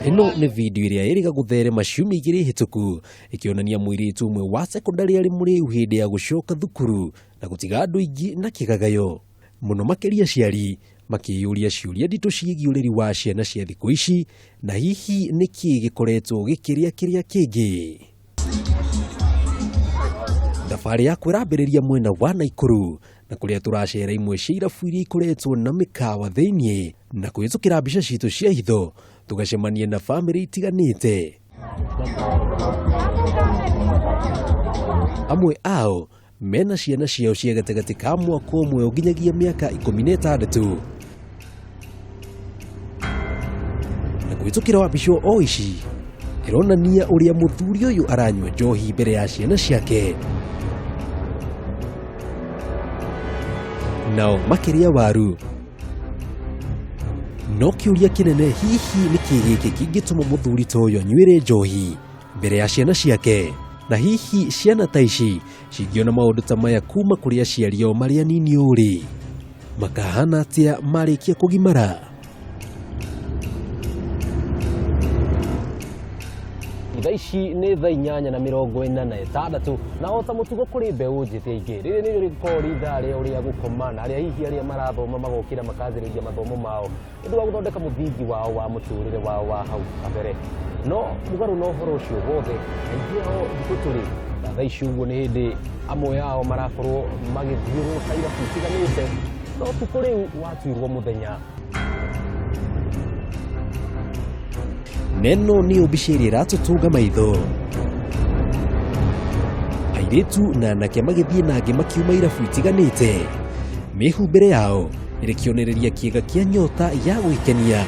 Ĩno nĩ video ĩrĩa ĩrĩga gũtherema ciumia igĩrĩ hĩtũku ĩkĩonania mũirĩtu ũmwe wa sekondari arĩ mũrĩu hĩndĩ ya gũcoka thukuru na gũtiga andũ aingĩ na kĩgagayo mũno makĩria aciari makĩyũria ciũria nditũ ciĩgiĩ ũreri wa ciana cia thikũ ici na hihi nĩkĩĩ gĩkoretwo gĩkĩrĩa kĩrĩa kĩngĩ. Thabarĩ yakwa ĩrambĩrĩria mwena wa Naikuru na kũrĩa tũracera imwe cia irabu iria ikoretwo na mĩkawa thĩiniĩ na kũhĩtũkĩra mbica citũ cia hitho tũgacemania na bamĩrĩ itiganĩte. Amwe ao mena ciana ciao cia gatagatĩ ka mwaka ũmwe nginyagia mĩaka 16. Na kũhĩtũkĩra wa mbica o ici ĩronania ũrĩa mũthuri ũyũ aranyua njohi mbere ya ciana ciake, nao makĩrĩa waru. No kĩũria kĩnene hihi nĩkĩ gĩkĩ kĩngĩtũma mũthuri ta ũyũ anyuĩre njohi mbere ya ciana ciake, na hihi ciana ta ici cingĩona maũndũ ta maya kuma kũrĩ aciari ao marĩ anini ũrĩ makahana atĩa marĩkia kũgimara? Thaa ici nĩ thaa 8:46 na o ta mũtugo kũrĩ mbeũ njĩthĩ aingĩ rĩrĩ nĩrĩo rĩkoragwo rĩ ithaa rĩao rĩa gũkoma na arĩa hihi arĩa marathoma magokĩra makanjĩrĩria mathomo mao nĩ ũndũ wa gũthondeka mũthingi wao wa mũtũrĩre wao wa hau kabere. No mũgarũ na ũhoro ũcio wothe aingĩ ao thikũ tũrĩ na thaa ici ũguo nĩ hĩndĩ amwe ao marakorwo magĩthiũrũrũka irabu itiganĩte, no ũtukũ rĩu watuirwo mũthenya. Neno nĩyo mbica ĩrĩa ĩratũtũnga maitho, airĩtu na anake magĩthiĩ na angĩ makiuma irabu itiganĩte, mĩhumbĩre yao ĩrĩ kĩonereria kĩega kĩa nyota ya gwĩkenia.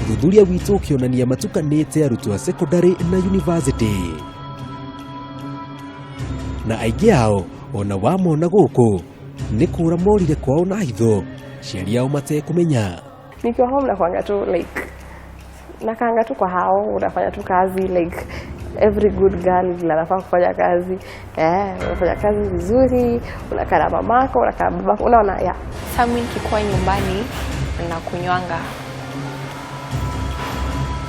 Ũthuthuria witũ ũkĩonania matukanĩte arutwo a secondary na university, na aingĩ ao ona wamona gũkũ nĩ kũra morire kwao na hitho ciari ao matekũmenya. Nikiwa home nakuanga tu like nakaanga tu kwa hao, unafanya tu kazi like every good girl vile anafaa kufanya kazi. Unafanya kazi vizuri, unakaa na mamako, unakaa na babako, unaona yeah. Sasa mimi nikikuwa nyumbani nakunywanga,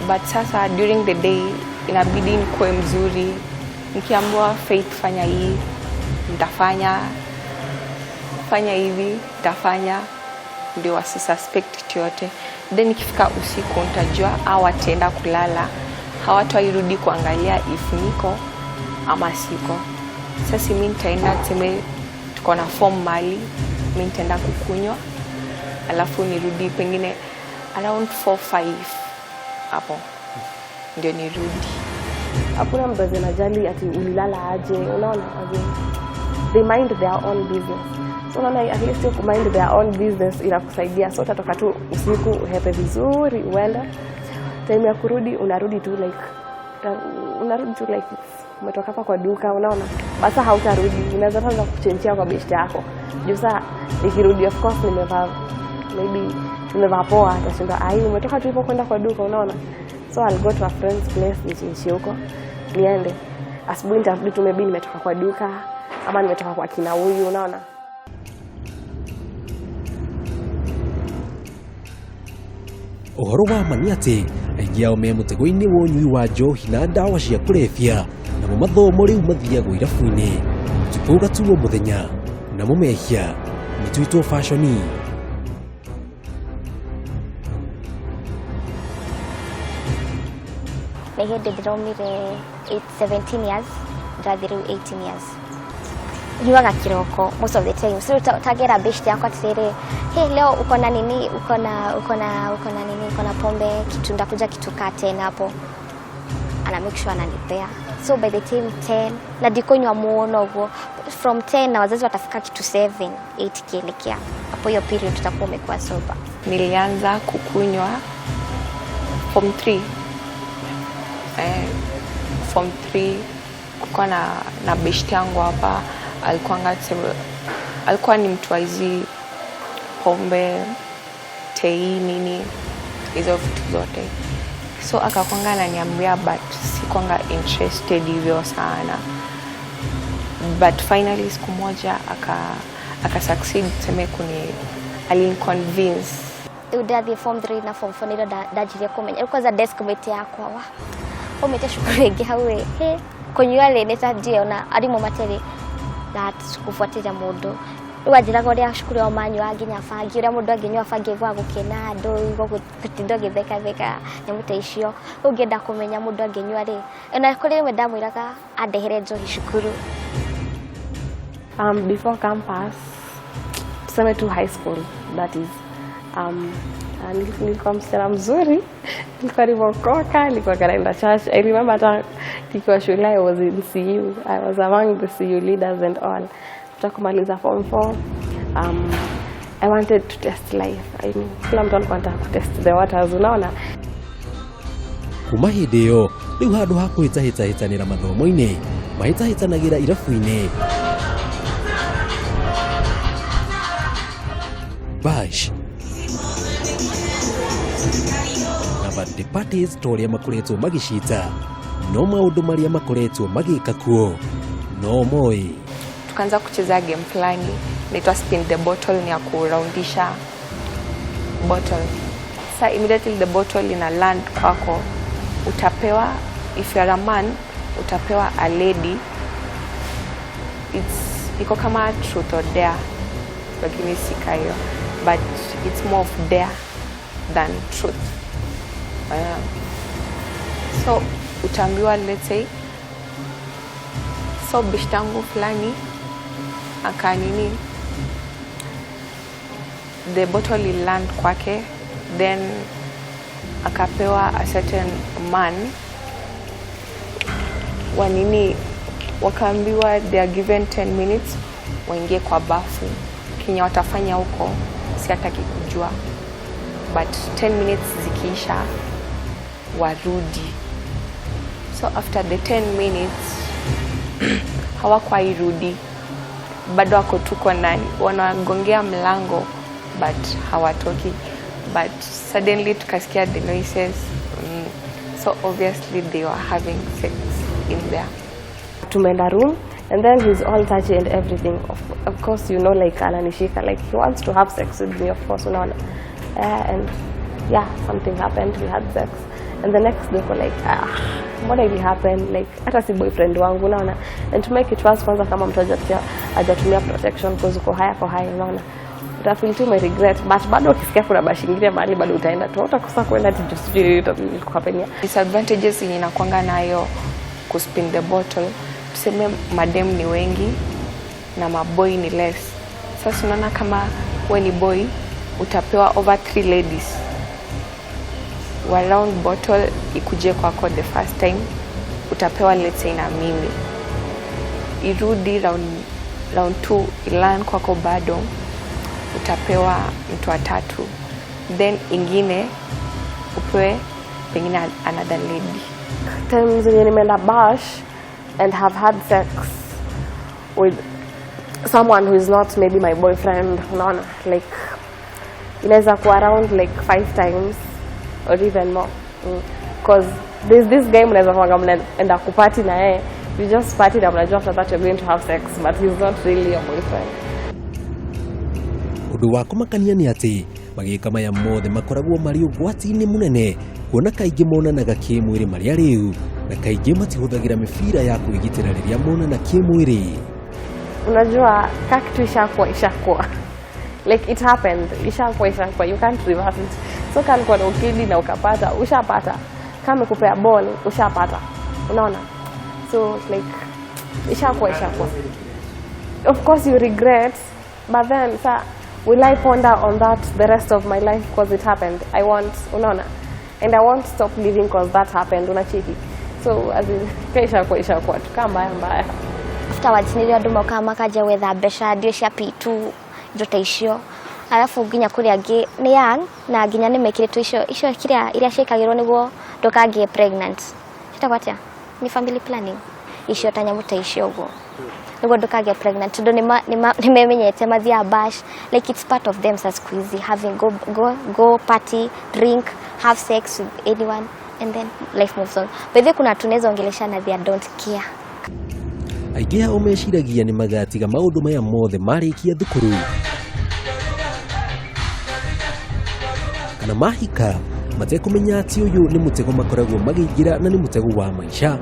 but sasa during the day inabidi nikuwe mzuri. Nikiambiwa Faith fanya hii nitafanya, fanya hivi nitafanya, ndio wasisuspect kitu yote. Then ikifika usiku nitajua hawataenda kulala, hawatairudi kuangalia if niko ama siko. Sasa mimi nitaenda, tuseme tuko na form mali, mimi nitaenda kukunywa alafu nirudi pengine around 4-5 hapo ndio nirudi. Hakuna mzazi anajali ati ulilala aje, unaona, as in, they mind their own business. So unaona at least you mind their own business inakusaidia. So utatoka tu usiku uhepe vizuri uende, time ya kurudi unarudi tu like unarudi tu like umetoka hapa kwa duka, unaona. Basa hautarudi, unaweza hata kuchenjia kwa best yako. Juu sasa nikirudi of course nimevaa maybe nimevaa poa, atashinda ai umetoka tu hivyo kwenda kwa duka, unaona. So I'll go to a friend's place nichinjie huko niende. Asubuhi nitarudi tu maybe nimetoka kwa duka ama nimetoka kwa kina huyu, unaona. Ũhoro wa ma nĩ atĩ aingĩ ao me mũtego-inĩ wa ũnyui wa njohi na ndawa cia kũrebia, namo mathomo rĩu mathiagwo irabu-inĩ ũtukũ ũgatuo mũthenya, namo mehia matuĩtwo baconi. Nĩ hĩndĩ ndĩraumire 17 years ndathiĩ rĩu 18 years. Nyuaga kĩroko most of the time. So utagera best yako atiriri, hey, leo uko na nini, uko na uko na uko na nini, uko na pombe, kitu ndakuja kitu kaa 10 hapo. Ana make sure ananipea. So by the time 10 na ndikunywa muno uguo, from 10 na wazazi watafika kitu 7 8 kielekea hapo, hiyo period tutakuwa umekuwa sober. Nilianza kukunywa form 3. Form 3 kulikuwa na best yangu hapa, alikuwa ni mtu wa hizi pombe, tei, nini hizo vitu zote. So akakwanga ananiambia, but sikuanga interested hivyo sana. But finally siku moja aka succeed, tuseme kuni aliniconvince. Rĩu ndathiĩ form 3 na form 4 nĩrĩo ndanjirie kũmenya. Rĩu kwanza desk mate yakwa wa aumĩte cukuru ĩngĩ hau ĩ he kũnyua rĩ nĩ ta ndiĩ ona arimũ matirĩ that kubuatĩrĩra mũndũ. Rĩu anjĩraga ũrĩa cukuru yao manyuaga nginya bangi, ũrĩa mũndũ angĩnyua bangi aiguaga gũkena andũ, aigua gũtinda ũgĩthekatheka, nyamũ ta icio. Rĩu ngĩenda kũmenya mũndũ angĩnyua rĩ, ona kũrĩ rĩmwe ndamwĩraga andehere njohi cukuru. Before campus, tuseme tu high school, that is, nilikuwa msichana mzuri, nilikuwa nimeokoka, nilikuwa kanaenda church. I remember hata nikiwa shule I was in CU. I was among the CU leaders and all. After kumaliza form 4, I wanted to test life. I mean, kila mtu alikuwa anataka kutest the waters, unaona. Kuma hĩndĩ ĩyo rĩu handũ ha kũhĩtahĩtahĩtanĩra mathomo-inĩ mahĩtahĩtanagĩra irabu-inĩ, bash na birthday parties ta ũrĩa makoretwo magĩcita, no maũndũ marĩa makoretwo magĩka kuo no moĩ. Tukaanza kucheza game fulani inaitwa spin the bottle, ni ya kuraundisha bottle. Sa immediately the bottle ina land kwako, utapewa, if you are a man, utapewa a lady. It's iko kama truth or dare, lakini si hiyo, but it's more of dare than truth. So utaambiwa, let's say, so beshtangu fulani akanini, the bottle will land kwake, then akapewa a certain man wanini, wakaambiwa they are given 10 minutes waingie kwa bafu. Kenye watafanya huko si hataki kujua, but 10 minutes zikiisha warudi. So after the 10 minutes hawakuwairudi, bado wako tuko ndani, wanagongea mlango but hawatoki. But suddenly tukasikia the noises, so obviously they were having sex in there. Tumeenda room and then he's all touchy and everything. Of course, you know, like ananishika, like he wants to have sex with me, of course, unaona. And yeah, something happened, we had sex, and the next day uko like, "Ah, mbona ili happen?" Like hata si boyfriend wangu, unaona. And to make it worse, kwanza kama mtu hajatumia protection, cause uko haya kwa haya, unaona, utafeel tu ume regret. But bado ukisikia kuna bash ingine mahali, bado utaenda tu, utakosa kwenda ati juu sijui itakuhappenia. Disadvantages yenye inakwanga nayo kuspin the bottle, tuseme madem ni wengi na maboy ni less. Sasa unaona kama we ni boy, utapewa over three ladies wa round bottle ikuje kwako. The first time utapewa, let's say, na mimi, irudi round two iland kwako, bado utapewa mtu wa tatu, then ingine upewe pengine another lady. Times zenye nimeenda bash and have had sex with someone who is not maybe my boyfriend, unaona, like inaweza kuwa around like five times or even more, 'cause there's this guy mnaweza kuanga mnaenda kuparty na yeye, you just party na mnajua after that you're going to have sex, but he's not really your boyfriend. Ũndũ wa kũmakania nĩ atĩ magĩka maya mothe makoragwo marĩ ũgwati-inĩ mũnene, kuona kaingĩ monanaga kĩmwĩrĩ marĩ arĩu na kaingĩ matihũthagĩra mĩbira ya kwĩgitĩra rĩrĩa monana kĩmwĩrĩ. Unajua ka kitu ishakuwa, ishakuwa, like it happened, ishakuwa, ishakuwa, you can't reverse it. So kama alikuwa na ukili na ukapata, ushapata. Kama amekupea ball, ushapata, unaona. So like ishakuwa, ishakuwa. Of course you regret, but then sa will I ponder on that the rest of my life because it happened? I won't, unaona. And I won't stop living because that happened, unacheki. So as in ka ishakuwa, ishakuwa tu, kaa mbaya mbaya. Afterwards nĩrĩo andũ mokaga makanja gwetha mbeca ndio cia P2, indo ta icio. Arabu nginya kũrĩ angĩ nĩ young na nginya nĩ mekĩrĩtwo icio kĩrĩa iria ciĩkagĩrwo nĩguo ndũkagĩe pregnant, citagwo atĩa, nĩ family planning icio, ta nyamũ ta icio ũguo, nĩguo ndũkagĩe pregnant, tondũ nĩmemenyete mathiaga bash, like it's part of them. Sa siku hizi having go party, drink, have sex with anyone and then life moves on. By the way, kuna tunaweza ongeleshana, they don't care. Aingĩ ao meciragia nĩ magatiga maũndũ maya mothe marĩkia thukuru kana mahika, matekũmenya atĩ ũyũ nĩ mũtego makoragwo makĩingĩra na nĩ mũtego wa maica.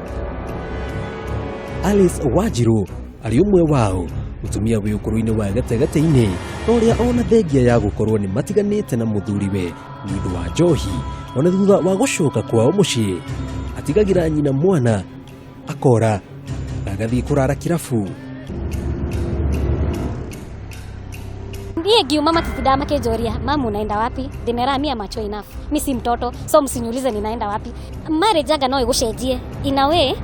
Alice Wanjiru arĩ ũmwe wao, mũtumia wĩ ũkũrũ-inĩ wa gatagatĩ-inĩ na ũrĩa ona thengia ya gũkorwo nĩ matiganĩte na mũthuriwe nĩ ũndũ wa njohi, ona thutha wa gũcoka kwao mũciĩ atigagĩra nyina mwana, akora na agathiĩ kũrara kĩrabu. Niĩ ngiuma matitindaga makĩnjũria, "Mamu, unaenda wapi?" Ndĩmeraga, "Mi am mature enough, mi si mtoto, so msiniulize ninaenda wapi." Marriage anga no ĩgũcenjie in a way,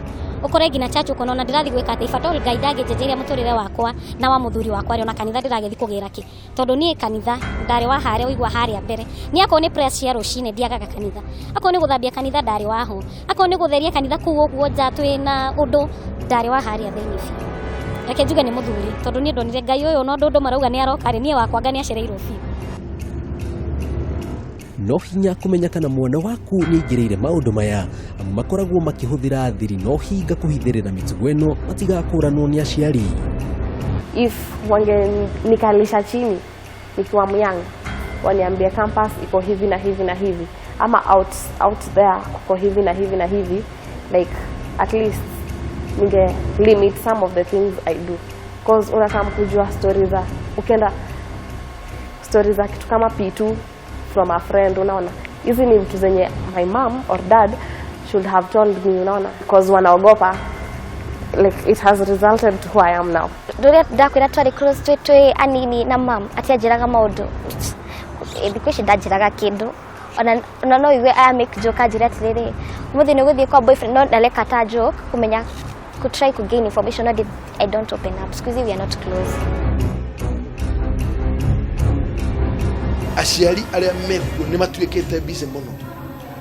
ũkore nginya church ũkona ona ndĩrathiĩ gwĩka atĩ if at all Ngai ndangĩnjenjeria mũtũrĩre wakwa na wa mũthuri wakwa rĩ, ona kanitha ndĩragĩthiĩ kũgĩra kĩ? Tondũ niĩ kanitha ndarĩ wa harĩa ũigua harĩa mbere. Niĩ akorwo nĩ prayers cia rũcinĩ, ndiagaga kanitha. Akorwo nĩ gũthambia kanitha, ndarĩ waho. Akorwo nĩ gũtheria kanitha kũu ũguo nja twĩna ũndũ, ndarĩ wa harĩa thĩinĩ biũ. Reke njuge nĩ mũthuri, tondũ niĩ ndonire Ngai ũyũ na ũndũ marauga nĩ aroka rĩ, niĩ wakwa anga nĩ acereirwo biũ. No hinya kũmenya kana mwana waku nĩ aingĩrĩire maũndũ maya, amu makoragwo makĩhũthĩra thiri no hinga kũhithĩrĩra mĩtugo ĩno matigakũranwo nĩ aciari. If wangenikalisha chini nikiwa myoung, waniambie campus iko hivi na hivi na hivi, ama out there kuko hivi na hivi na hivi, like at least ninge limit some of the things I do, 'cause unakam kujua story za ukienda story za kitu kama P2 from a friend. Unaona, hizi ni vitu zenye my mom or dad should have told me, unaona, 'cause wanaogopa. Like, it has resulted to who I am now. Rĩrĩa ndakwĩra twarĩ close twĩ anini na mam atianjĩraga maũndũ. Thikũ ici ndanjĩraga kĩndũ ona no igue aya make joke, anjĩre atĩrĩrĩ, "Ũmũthĩ nĩ ũgũthiĩ kwa boyfriend?" No ndareka ta joke kũmenya, ku try ku gain information, no I don't open up. Siku hizi we are not close. Aciari arĩa mekuo nĩ matuĩkĩte busy mũno,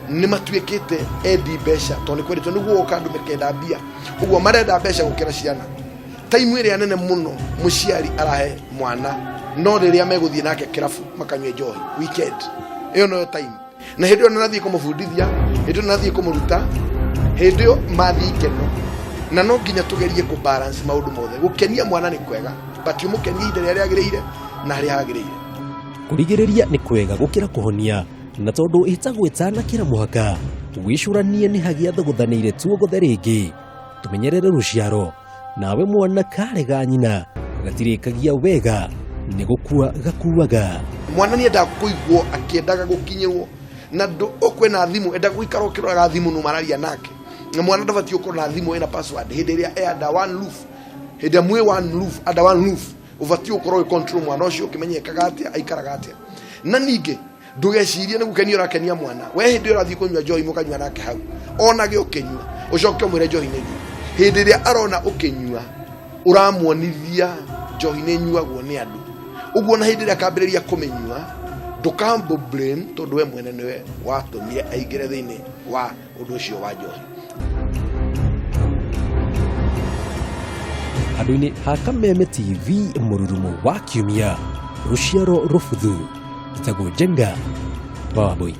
nĩ matuĩkĩte endi mbeca, tondũ nĩ kwendetwo nĩguo woka andũ mekenda mbia ũguo marenda mbeca gũkĩra ciana. Time ĩrĩa nene mũno mũciari arahe mwana no rĩrĩa megũthiĩ nake kĩrabu makanyue njohi weekend, ĩyo noyo time. Na hĩndĩ ĩyo nathiĩ kũmũbundithia, hĩndĩ ĩyo nathiĩ kũmũruta, hĩndĩ ĩyo mathiĩ ikeno. Na no nginya tũgerie kũ balance maũndũ mothe. Gũkenia mwana nĩ kwega, but ũmũkenie ihinda rĩrĩa rĩagĩrĩire na harĩa hagĩrĩire. Kũrigĩrĩria nĩ kwega gũkĩra kũhonia, na tondũ ĩtagwo ĩtanakĩra mũhaka, wĩcũranie nĩ hagĩa thogothanĩire tuogothe rĩngĩ. Tũmenyerere rũciaro. Nawe mwana karega nyina gatirĩkagia wega, nĩ gũkua gakuaga. Mwana nĩ endaga kũigwo akĩendaga gũkinyĩrwo na ndũ ũkwĩna thimũ, endaga gũikara ũkĩroraga thimũ nũ mararia nake. Na mwana ndabatiĩ gũkorwo na thimũ ĩna password hĩndĩ ĩrĩa e under one roof. Hĩndĩ ĩrĩa mwĩ one roof, under one roof, ũbatiĩ gũkorwo ũgĩ control mwana ũcio, ũkĩmenya ekaga atĩa, aikaraga atĩa. Na ningĩ ndũgecirie nĩ gũkenia ũrakenia mwana we hĩndĩ ĩyo ũrathiĩ kũnyua njohi, mũkanyua nake hau onage ũkĩnyua, ũcoke ũmwĩre njohi nĩ njũru. Hĩndĩ ĩrĩa arona ũkĩnyua, ũramuonithia njohi nĩ nyuagwo nĩ andũ ũguo, na hĩndĩ ĩrĩa akambĩrĩria kũmĩnyua, ndũkamũ blame, tondũ we mwene nĩwe watũmire aingĩre thĩinĩ wa ũndũ ũcio wa njohi. Handũ-inĩ ha Kameme TV, mũrurumo wa kiumia, rũciaro rũbuthu. Ĩtagwo Njenga Wawaboi.